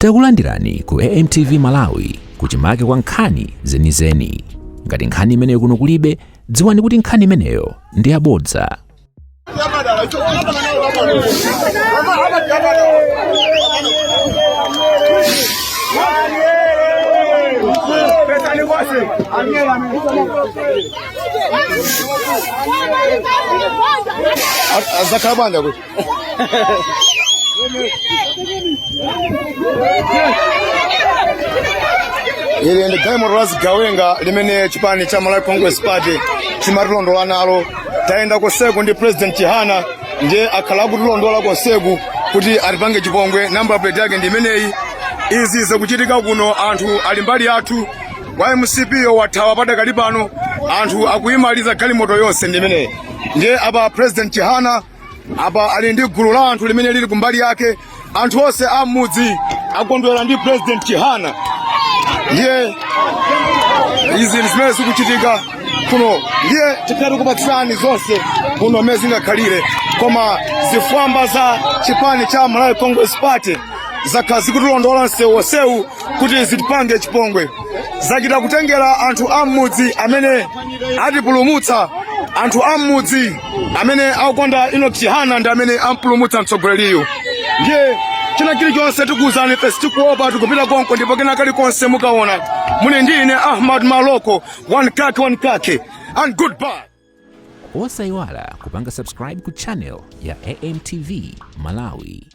Takulandirani ku AMTV Malawi kuchimake kwa nkhani zenizeni. Ngati nkhani imeneyo kuno kulibe, dziwani kuti nkhani imeneyo ndi yabodza. Azakhala banja kuti ili ndi galimoto la zigawenga limene chipani cha Malawi Congress Party chimatilondola nalo. Tayenda konseku ndi President Chihana, ndiye akhala akutilondola konseku kuti atipange chipongwe. Number plate yake ndi imeneyi. Izi zikuchitika kuno, anthu ali mbali yathu. Wa MCP yo wathawa padakali pano, anthu akuyimaliza galimoto yonse ndi imeneyi. Ndiye apa President Chihana apa ali ndi gulu la anthu limene lili kumbali yake. Anthu onse a m'mudzi akondwera ndi President Chihana. Ndiye izi ndi zimene zikuchitika kuno. Ndiye tikhala tikupatsirani zonse kuno mmene zingakhalire, koma zifwamba za chipani cha Malawi Congress Party zakhala zikutilondola msewu wonsewu kuti zitipange chipongwe. Zachita kutengera anthu a m'mudzi amene atipulumutsa. Anthu a m'mudzi amene akukonda Enoch Chihana ndi amene ampulumutsa mtsogoleriyu. Ndiye china chilichonse tikuwuzani, ife sitikuopa, tikupita konko ndipo kena kalikonse mukaona. Muli ndi ine Ahmad Maloko, one kake one kake and goodbye. Osayiwala kupanga subscribe ku channel ya AMTV Malawi.